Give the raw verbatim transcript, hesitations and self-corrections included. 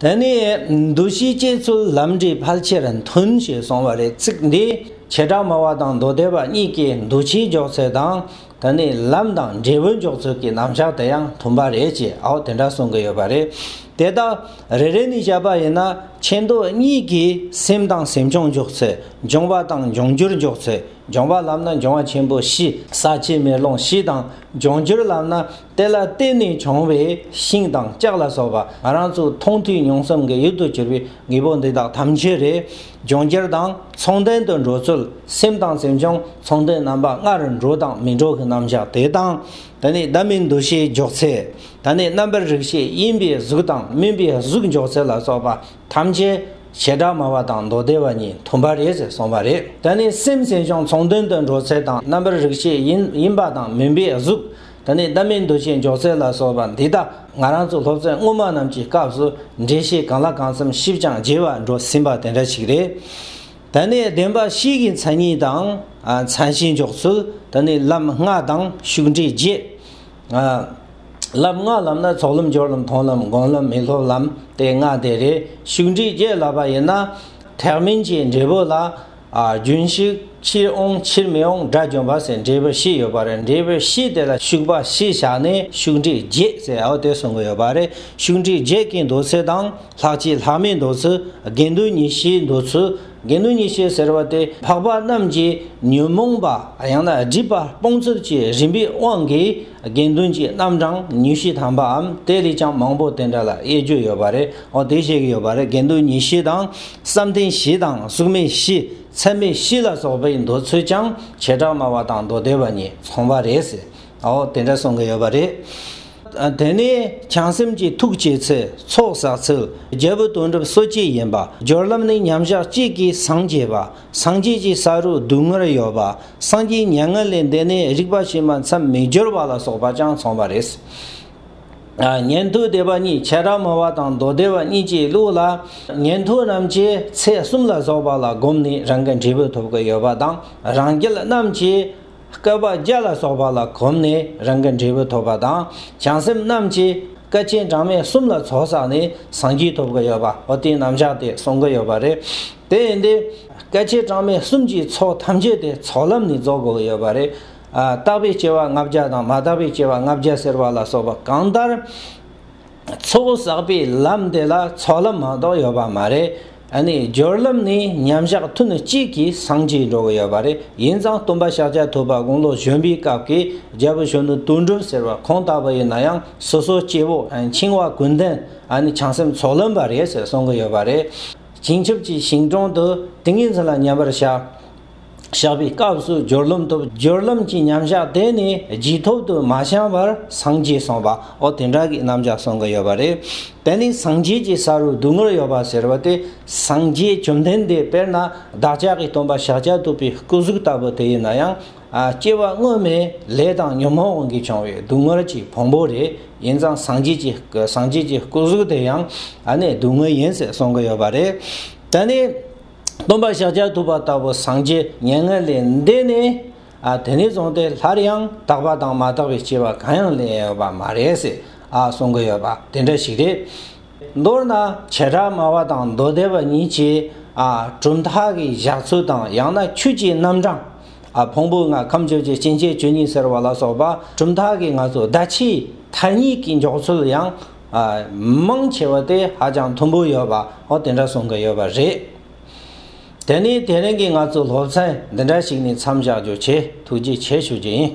དེ་ནས་འདུ་ཤེས་སྐྱེ་ཚུལ་ལམ་འབྲས་ཕལ་ཆེར་མཐུན་ཞེས་གསུངས་པ་རེད། ཚིག་འདིས་བྱེ་བྲག་སྨྲ་བ་དང་མདོ་སྡེ་པ་གཉིས་ཀྱི་འདུ་བྱེད་འཇོག་ཚུལ་དང་། དེ་ནས་ལམ་དང་འབྲས་བུ་འཇོག་ཚུལ་གྱི་རྣམ་གཞག་དེ་ཡང་མཐུན་པ་རེད་ཅེས་ཨའོ་དེ་འདྲ་གསུང་གི་ཡོད་པ་རེད། དེ་དག་རེ་རེ་ནས་བཤད་པ་ཡིན་ན། ཆེ་མདོ་གཉིས་ཀྱིས་སེམས་དང་སེམས་བྱུང་འཇོག་ཚུལ། འབྱུང་བ་དང་འབྱུང་འགྱུར་འཇོག་ཚུལ། འབྱུང་བ་ལབ་ན་འབྱུང་བ་ཆེན་པོ་བཞི། ས་བཅུད་མེ་རླུང་བཞི་དང་། འབྱུང་འགྱུར་ལབ་ན་དེ་ལ་བརྟེན་ནས་བྱུང་བའི་ཤིང་དང་ལྕགས་ལ་སོགས་པ་ང་རང་ཚོས་མཐོང་ཐོས་མྱོང་གསུམ་གྱི་ཡུལ་དུ་གྱུར་པའི་དངོས་པོ་འདི་དག་ཐམས་ཅད་རེད། འབྱུང་འགྱུར་དང་མཚུངས་ལྡན་དུ་འགྲོ་ཚུལ། སེམས་དང་སེམས་བྱུང་མཚུངས་ལྡན་རྣམ་པ་ལྔར་འགྲོ་དང་མི་འགྲོ་གི་རྣམ་གཞག་དེ་དང་། དེ་ནས་བདག་མེད་འདུ་ཤེས་འཇོག་ཚུལ། ད་ནི་རྣམ་པར་རིག་བྱེད་ཡིན་པའི་གཟུགས་དང་མིན་པའི་གཟུགས་འཇོག་ཚུལ་ལ་སོགས་པ་ཐམས་ཅད་བྱེ་བྲག་སྨྲ་བ་དང་མདོ་སྡེ་པ་གཉིས་མཐུན་པ་རེད་ཟེར་གསུངས་པ་རེད། ད་ནི་སེམས་སེམས་བྱུང་མཚུངས་ལྡན་དུ་འགྲོ་ཚུལ་དང་། རྣམ་པར་རིག་བྱེད་ཡིན་ཡིན་པ་དང་མིན་པའི་གཟུགས། ད་ནི་བདག་མེད་འདུ་ཤེས་འཇོག་ཚུལ་ལ་སོགས་པ་འདི་དག་ང་རང་ཚོ་སློབ་ཚན་སྔོན་མ་རྣམས་ཀྱི་སྐབས་སུ་འགྲེལ་བཤད་གང་ལ་གང་འཚམ་ཞིབ་ཅིང་རྒྱས་པ་འགྲོ་ཟིན་པ་དེ་འདྲ་ཞིག་རེད། ད་ནི་བདེན་པ་བཞི་གི་མཚན་ཉིད་དང་། ཨ། མཚན་གཞི་འཇོག་ཚུལ། ད་ནི་ལམ་ལྔ་དང་ཤུགས་འགྲེལ་བརྒྱད། ཨ། ལམ་ལྔ་ལབ་ན་ཚོགས་ལམ་སྦྱོར་ལམ་མཐོང་ལམ་སྒོམ་ལམ་མི་སློབ་ལམ་དེ་ལྔ་དེ་རེད། ཤུགས་འགྲེལ་བརྒྱད་ལབ་པ་ཡིན་ན། ཐེག་དམན་གྱི་འབྲས་བུ་ལ། ཨ། རྒྱུན་ཞུགས་ཕྱིར་འོང་ཕྱིར་མི་འོང་དགྲ་བཅོམ་པ་ཟེར་འབྲས་བུ་བཞི་ཡོད་པ་རེད། འབྲས་བུ་བཞི་དེ་ལ་ཤུགས་པ་བཞི་བཞག་ནས་ཤུགས་འགྲེལ་བརྒྱད་ཟེར་ཨའོ་དེ་གསུང་གི་ཡོད་པ་རེད། ཤུགས་འགྲེལ་བརྒྱད་ཀྱི་འདོད་ཚུལ་དང་། ལྷག་བཅས་ལྷག་མེད་འདོད་ཚུལ། དགེ་འདུན་ཉེར་ཞིའི་འདོད་ཚུལ། དགེ་འདུན་ཉེར་ཞི་ཟེར་བ་དེ་འཕགས་པ་རྣམས་ཀྱིས་ཉོན་མོངས་པ་ཡང་ན་སྒྲིབ་པ་སྤོང་ཚུལ་གྱི་རིམ་པའི་དབང་གིས་དགེ་འདུན་གྱི་རྣམ་གྲངས་ཉི་ཤུ་ཐམ་པའམ་དེ་ལས་ཀྱང་མང་པོ་དེ་འདྲ་ལ་དབྱེ་རྒྱུ་ཡོད་པ་རེད། འོ་དེ་བཤད་ཀྱི་ཡོད་པ་རེད། དགེ་འདུན་ཉེར་ཞི་དང་། བསམ་གཏན་བཞི་དང་། གཟུགས་མེད་བཞི། ཚད་མེད་བཞི་ལ་སོགས་པའི་འདོད་ཚུལ་ཀྱང་བྱེ་བྲག་སྨྲ་བ་དང་མདོ་སྡེ་པ་གཉིས་མཚུངས་པ་རེད་ཟེར། འོ་དེ་འདྲ་གསུང་གི་ཡོད་པ་རེད། དེ་ནས་བྱང་སེམས་ཀྱི་ཐུགས་བསྐྱེད་ཚུལ། ཚོགས་བསགས་ཚུལ། རྒྱལ་པོ་དོན་གྲུབ་གསོ་དཔྱད་ཡིན་པ། སྦྱོར་ལམ་ནི་མཉམ་གཞག་གཅིག་གིས་སངས་རྒྱས་པ། སངས་རྒྱས་ཀྱི་ས་རུ་སྡུག་བསྔལ་ཡོད་པ། སངས་རྒྱས་མྱ་ངན་ལས་འདས་ནས་རིག་པ་ཕྱི་མ་མཚམས་མི་སྦྱོར་བ་ལ་སོགས་པ་ཀྱང་མཚུངས་པ་རེད། ཨ། ཉན་ཐོས་སྡེ་པ་གཉིས། བྱེ་བྲག་སྨྲ་བ་དང་མདོ་སྡེ་པ་གཉིས་ཀྱི་ལུགས་ལ། ཉན་ཐོས་རྣམས་ཀྱིས་ཚེ་གསུམ་ལ་སོགས་པ་ལ་བསྒོམས་ནས་རང་གི་འབྲས་བུ་ཐོབ་ཀྱི་ཡོད་པ་དང་། རང་རྒྱལ་རྣམས་ཀྱིས་བསྐལ་པ་བརྒྱ་ལ་སོགས་པ་ལ་གོམས་ནས་རང་གི་འབྲས་བུ་ཐོབ་པ་དང་། བྱང་སེམས་རྣམས་ཀྱིས་བསྐལ་ཆེན་གྲངས་མེད་གསུམ་ལ་ཚོགས་བསགས་ནས་སངས་རྒྱས་ཐོབ་ཀྱི་ཡོད་པ། འོ་དེའི་རྣམ་གཞག་དེ་གསུང་གི་ཡོད་པ་རེད། དེ་ཡིན་ཏེ། བསྐལ་ཆེན་གྲངས་མེད་གསུམ་གྱི་ཚོགས་ཐམས་ཅད་དེ་ཚོགས་ལམ་ནས་རྫོགས་དགོས་ཀྱི་ཡོད་པ་རེད། ཨ། དག་པའི་སྐྱེ་བ་ལྔ་བརྒྱ་དང་མ་དག་པའི་སྐྱེ་བ་ལྔ་བརྒྱ་ཟེར་བ་ལ་སོགས་པ་གང་ལྟར། ཚོགས་བསགས་པའི་ལམ་དེ་ལ་ཚོགས་ལམ་མ་གཏོགས་ཡོད་པ་མ་རེད། ཨ་ནི་སྦྱོར་ལམ་ནི་མཉམ་གཞག་ཐུན་གཅིག་གིས་སངས་རྒྱས་འགྲོ་གི་ཡོད་པ་རེད། ཡིན་ཙང་སྟོན་པ་ཤཱཀྱ་ཐུབ་པ་དགུང་ལོ་གཞོན་པའི་སྐབས་ཀྱི་རྒྱལ་པོ་གཞོན་ནུ་དོན་གྲུབ་ཟེར་བ་ཁོང་ལྟ་བུ་ཡིན་ན་ཡང་སོ་སོ་སྐྱེ་བོ་འཆིང་བ་ཀུན་ལྡན། ཨ་ནི་བྱང་སེམས་ཚོགས་ལམ་པ་རེད་ཟེར་གསུང་གི་ཡོད་པ་རེད། བྱང་ཆུབ་ཀྱི་ཞིང་དྲུང་དུ་ཏིང་ངེ་འཛིན་ལ་མཉམ་པར་བཞག་བཞག་པའི་སྐབས་སུ་སྦྱོར་ལམ་ཐོབ། སྦྱོར་ལམ་གྱི་མཉམ་གཞག་དེ་ནི་རྗེས་ཐོབ་ཏུ་མ་བྱང་བར་སངས་རྒྱས་གསུངས་པ། འོ་དེ་འདྲ་གི་རྣམ་གཞག་གསུང་གི་ཡོད་པ་རེད། དེ་ནི་སངས་རྒྱས་ཀྱི་ས་རུ་སྡུག་བསྔལ་ཡོད་པ་ཟེར་བ་དེ། སངས་རྒྱས་བཅོམ་ལྡན་འདས་དཔེར་ན་བདག་ཅག་གི་སྟོན་པ་ཤཱཀྱ་ཐུབ་པའི་སྐུ་གཟུགས་ལྟ་བུ་དེ་ཡིན་ན་ཡང་། ཨ། སྐྱེ་བ་སྔོན་མའི་ལས་དང་ཉོན་མོངས་དབང་གིས་བྱུང་བའི་སྡུག་བསྔལ་གྱི་ཕུང་པོ་རེད། ཡིན་ཙང་སངས་རྒྱས་ཀྱི་སངས་རྒྱས་ཀྱི་སྐུ་གཟུགས་དེ་ཡང་ཨ་ནི་སྡུག་བསྔལ་ཡིན་ཟེར་གསུང་གི་ཡོད་པ་རེད། དེ་ནི། སྟོན་པ་ཤཱཀྱ་ཐུབ་པ་ལྟ་བུ་སངས་རྒྱས་མྱ་ངན་ལས་འདས་ནས། ཨ། དེ་ནས་བཟུང་སྟེ་སླར་ཡང་དག་པ་དང་མ་དག་པའི་སྐྱེ་བ་གང་ཡང་ལེན་ཡོད་པ་མ་རེད་ཟེར། ཨ། གསུང་གི་ཡོད་པ་དེ་འདྲ་ཞིག་རེད། མདོར་ན་བྱེ་བྲག་སྨྲ་བ་དང་མདོ་སྡེ་པ་གཉིས་ཀྱིས། ཨ། གྲུབ་མཐའ་གི་བཞག་ཚུལ་དང་། ཡང་ན་ཆོས་ཀྱི་རྣམ་གྲངས། ཨ། ཕུང་པོ་ལྔ་ཁམས་བཅོ་བརྒྱད་སྐྱེ་མཆེད་གཅོད་གཉིས་ཟེར་བ་ལ་སོགས་པ་གྲུབ་མཐའ་གི་ང་ཚོ་བརྡ་ཆད་ཐ་སྙད་ཀྱི་འཇོག་ཚུལ་ཡང་། ཨ། མང་ཆེ་བ་དེ་ཧ་ཅང་མཐུན་པོ་ཡོད་པ། འོ་དེ་འདྲ་གསུང་གི་ཡོད་པ་རེད། དེ་ནས་དེ་རིང་གི་ང་ཚོའི་སློབ་ཚན་འདི་འདྲ་ཞིག་ནས་མཚམས་བཞག་རྒྱུ་བྱས། ཐུགས་རྗེ་ཆེ་ཞུ་རྒྱུ་ཡིན།